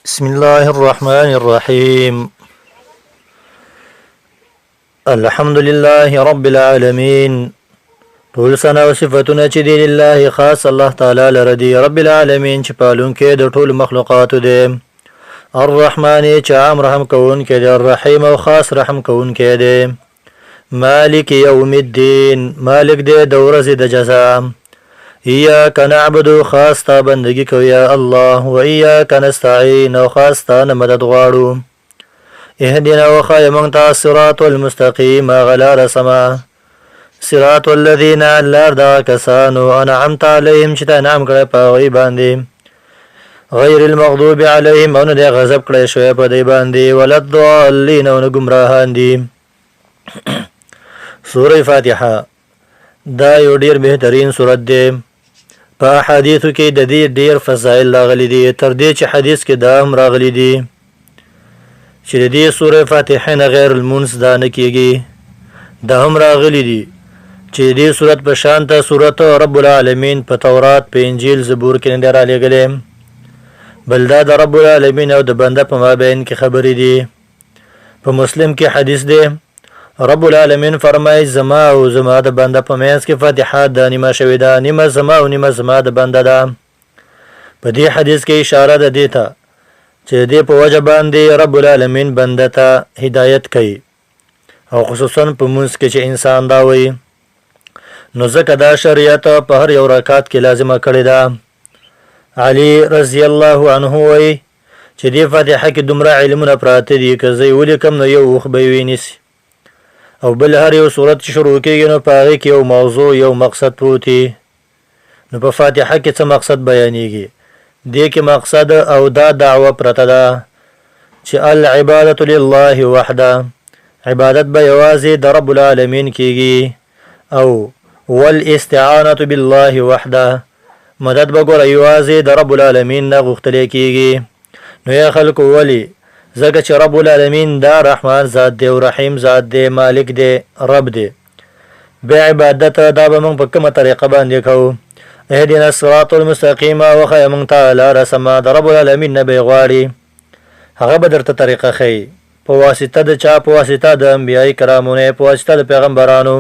بسم الله الرحمن الرحيم. الحمد لله رب العالمين. ټول ثنا او صفاتونه چې دی لله خاص الله تعالی لره دی، رب العالمین چې پالونکی د ټولو مخلوقاتو دی، الرحمن چې عام رحم کوونکی دی، الرحیم او خاص رحم کوونکی دی، مالک یوم الدین مالک دی د ورځې د جزا، ایاک نعبد خاص تا بندگی کوو یا الله، و ایاک نستعین او خاص تا نه مدد غواړو، اهدنا وښایه موږ ته الصراط المستقیم هغه لاره سمه، صراط الذین لار د هغه کسانو انعمت علیهم چې تا انعام کړی په هغوی باندې، غیر المغضوب علیهم او نه دی غضب کړی شوی په دی باندې، ولا الضالین او نه ګمراهان دي. سوره فاتحه دا یو ډیر بهترین سورت دی. په احادیثو کې د دې ډیر فضایل راغلي دي، تر دې چې حدیث کې دا هم راغلي دي چې د دې سوره فاتحه نه غیر لمونځ دا نه کیږي. دا هم راغلي دي چې د دې سورت په شان ته سورت رب العالمین په تورات، په انجیل، زبور کې نه دی رالیږلی، بل دا د رب العالمین او د بنده په مابین کې خبرې دي. په مسلم کې حدیث دی، رب العالمین فرمایي زما او زما د بنده په منځ کې فاتحه دا نیمه شوې ده، نیمه زما او نیمه زما د بنده ده. په دې حدیث کې اشاره ده دې ته چې د دې په وجه باندې رب العالمین بنده ته هدایت کوي، او خصوصا په مونځ کې چې انسان دا وایي، نو ځکه دا شریعت په هر یو رکعت کې لازمه کړې ده. علی رضی الله عنه وایي چې دې فاتحه کې دومره علمونه پراته دي که زه یې ولیکم نو یو اوښ به یې وینیسي، او بل هر یو سورت چې شروع کېږي نو په هغې کې یو موضوع یو مقصد پروت وي. نو په فاتحه کې څه مقصد بیانېږي؟ دې کې مقصد او دا دعوه پرته ده چې العبادة لله وحده، عبادت به یوازې د رب العالمین کېږي، او والاستعانة بالله وحده، مدد به ګوره یوازې د رب العالمین نه غوښتلی کېږي. نو یا خلکو ولې؟ ځکه چې رب العالمین دا رحمان ذات دی او رحیم ذات دی، مالک دی، رب دی. بیا عبادت دا به موږ په کومه طریقه باندې کوو؟ اهدنا الصراط المستقیم، وښیه موږ ته لاره سمه، د رب العالمین نه به یې غواړي، هغه به درته طریقه ښیي، په واسطه د چا؟ په واسطه د انبیاء کرامو نه، په واسطه د پیغمبرانو.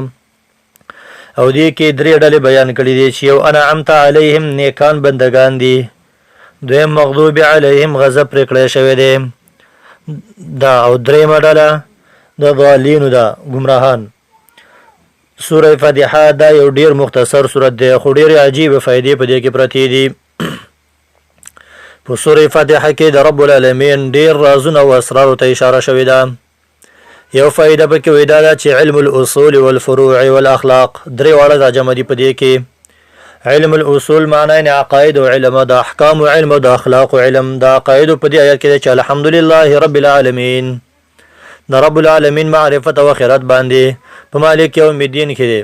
او دې کې درې ډلې بیان کړې دي چې یو انعمت علیهم نیکان بندگان دي، دویم مغضوب علیهم غضب پرې کړی شوی دی دا، او درېیمه ډله د ضالینو ده، ګمراهان. سوره فاتحه دا یو ډیر مختصر سورت دی، خو ډېرې عجیبه فایدې په دې کې پرتې دي. په سوره فاتحه کې د رب العالمین ډېر رازونه او اسرارو ته اشاره شوې ده. یو فایده پکې وایي دا ده چې علم الاصول والفروع والاخلاق درې واړه راجمع دي په دې کې. علم الاصول معنی یعنی عقاید او علم، د احکام او علم او د اخلاق او علم. د عقاید په دې آیت کې دی چې الحمدلله رب العالمین، د رب العالمین معرفت او خیرت باندې په مالک یوم الدین کې دی،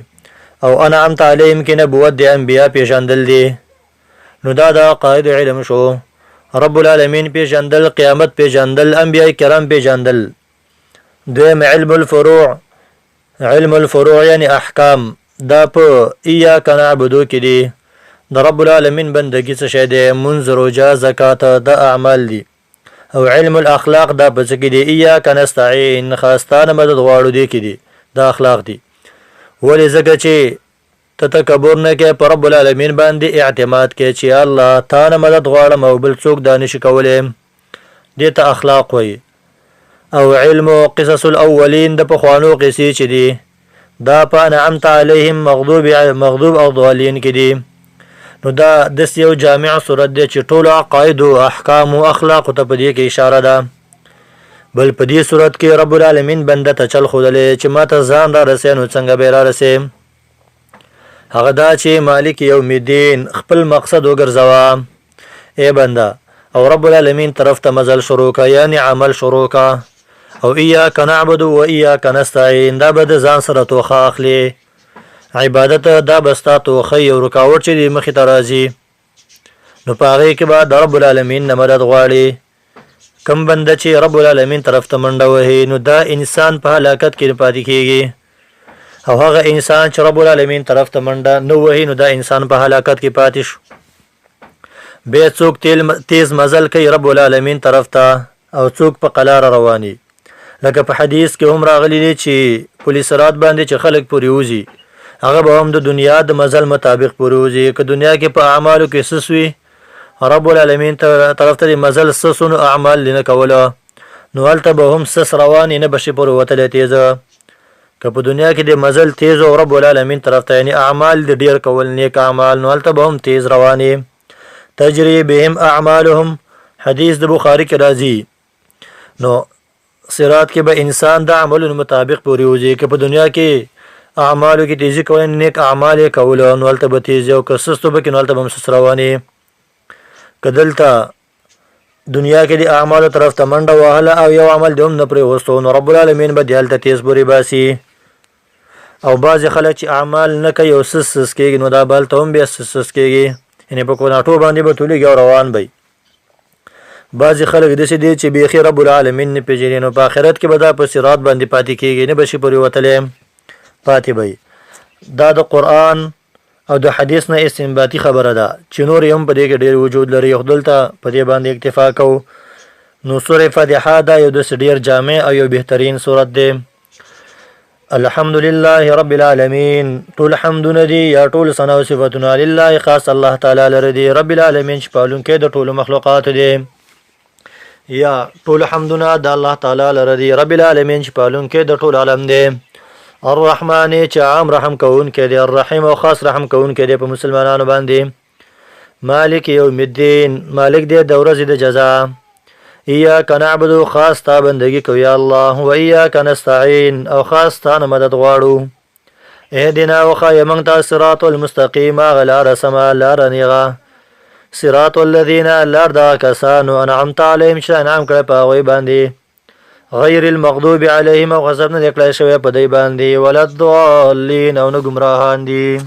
او انعمت علیهم کې نبوت د انبیا پیژندل دي. نو دا د عقاید علم شو، رب العالمین پیژندل، قیامت پیژندل، انبیاء کرام پیژندل. دویم علم الفروع، علم الفروع یعنی احکام، دا په ایاک نعبدو کې دي. د رب العالمین بندگی څه شی دی؟ مونځ، روژه، زکات، دا اعمال دي. او علم الاخلاق دا په څه کې دي؟ ایاک نستعین، خاص تا نه مدد غواړو، دې کې دي، دا اخلاق دي. ولې؟ ځکه چې ته تکبر نه کې، په رب العالمین باندې اعتماد کې چې الله تا نه مدد غواړم او بل څوک دا نشي کولی، دې ته اخلاق وایي. او علم قصص الاولین د پخوانو قصې چې دي دا په انعمت علیهم مغضوب مغضوب او ضالین کې دي. نو دا داسې یو جامع صورت دی چې ټولو عقایدو، احکامو، اخلاقو ته په دې کې اشاره ده. بل په دې صورت کې رب العالمین بنده ته چل ښودلی چې ما ته ځان را رسې، نو څنګه به یې را رسې؟ هغه دا چې مالک یوم الدین خپل مقصد وګرځوه ای بنده، او رب العالمین طرف ته مزل شروع کا، یعنی عمل شروع کا، او ایاک نعبد و ایاک نستعین، دا به د ځان سره توښه اخلي. عبادت دا به ستا توښه یو رکاوټ چې دې مخې ته راځي، نو په هغې کې به د رب العالمین نه مدد غواړي. کوم بنده چې رب العالمین طرف ته منډه وهي نو دا انسان په هلاکت کې نه پاتې کیږي، او هغه انسان چې رب العالمین طرف ته منډه نه وهي نو دا انسان په هلاکت کې پاتې شو. بیا څوک تیز مزل کوي رب العالمین طرف ته او څوک په قلاره رواني. لکه په حدیث کې هم راغلي دي چې پل صراط باندې چې خلک پورې وځي، هغه به هم د دنیا د مزل مطابق پورې وځي. که دنیا کې په اعمالو کې سس وي، رب العالمین طرف ته د مزل سس نو اعمال دې نه کوله، نو هلته به هم سس روان نه به شي پورې وتلی تیز. که په دنیا کې د مزل تیز او رب العالمین طرف ته، یعنی اعمال دې ډیر کول، نیک اعمال، نو هلته به هم تیز روان یې. تجری بهم اعمالهم، حدیث د بخاری کې راځي. نو صراط کې به انسان د عملونو مطابق پورې وځي. که په دنیا کې اعمالو کې تیزی کوي، نیک اعمال یې کول، نو هلته به تیزی، او که سستو به کې، نو هلته به هم سست روان یې. که دلته دنیا کې د اعمالو طرف ته منډه وهله او یو عمل دې هم نه پرېوستو، نو رب العالمین به دې هلته تیز پورې باسي. او بعضې خلک چې اعمال نه کوي او سس سس کېږي، نو دا به هلته هم بیا سس سس کېږي، یعنې په کوناټو باندې به تولېږي او روان به وي. بعضې خلک داسې دي چې بیخي رب العالمین نه پېژني، نو په آخرت کې به دا په صراط باندې پاتې کېږي، نه به شي پورې وتلی، پاتې به وي. دا د قرآن او د حدیث نه استنباطي خبره ده چې نور یې هم په دې کې ډېر وجود لري، خو دلته په دې باندې اکتفا کوو. نو سورة فاتحه دا یو داسې ډېر جامع او یو بهترین سورت دی. الحمد لله رب العالمین، ټول حمدونه دي یا ټول ثنا او صفتونه لله خاص الله تعالی لره دي، رب العالمین چې پالونکی د ټولو مخلوقاتو دی. یا ټول حمدونه د الله تعالی لره دي، رب العالمین چې پالونکی د ټول عالم دی، الرحمن چې عام رحم کوونکی دی، الرحیم او خاص رحم کوونکی دی په مسلمانانو باندې، مالک یوم الدین، مالک دی د ورځې د جزا، ایاک نعبد خاص تا بندگی کو یا الله، و ایاک نستعین او خاص تا نه مدد غواړو، اهدنا وښایه موږ ته صراط المستقیم، هغه لاره سمه، لاره نیغه، صراط الذین، لار د هغه کسانو، انعمت علیهم چې انعام کړی په هغوی باندې، غیر المغضوب علیهم او غضب نه دی کړی شوی په دوی باندې، ولا الضالین او نه ګمراهان دي.